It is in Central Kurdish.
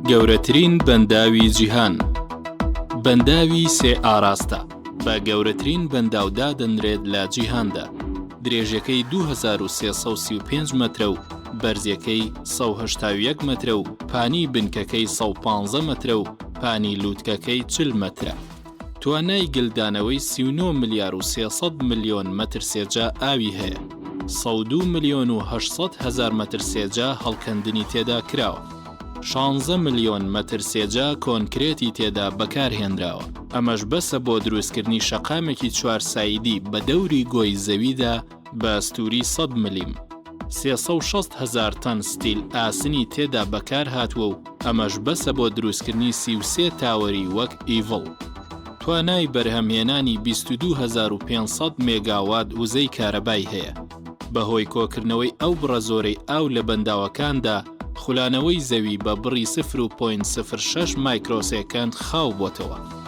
گەورەترین بەنداوی جیهان بەنداوی سێ ئاراستە بە گەورەترین بەنداو دادەنرێت لە جیهاندا درێژەکەی 2335 مەترە و بەرزیەکەی 181 مەترە و پانی بنکەکەی 115 مەترە و پانی لووتکەکەی 40 مەترە. توانای گلدانەوەی 39 ملیار و 300 ملیۆن مەتر سێجا ئاوی هەیە. 102 ملیۆن و 800 هەزار مەتر سێجا هەڵکەندنی تێدا کراوە. شانزە ملیۆن مەتر سێجا کۆنکرێتی تێدا بەکارهێنراوە، ئەمەش بەسە بۆ دروستکردنی شەقامێکی چوار سایدی بە دەوری گۆی زەویدا بە ستوری سەد ملیم. 360 هەزار تەن ستیل ئاسنی تێدا بەکارهاتووە و ئەمەش بەسە بۆ دروستکردنی 33 تاوەری وەک ئیڤڵ. توانای بەرهەمهێنانی 22500 مێگاوات وزەی کارەبای هەیە. بەهۆی کۆکردنەوەی ئەو بڕە زۆرەی ئاو لە بەنداوەکاندا، خولانەوەی زەوی بە بڕی سفر و point 06 microsecond خاو بۆتەوە.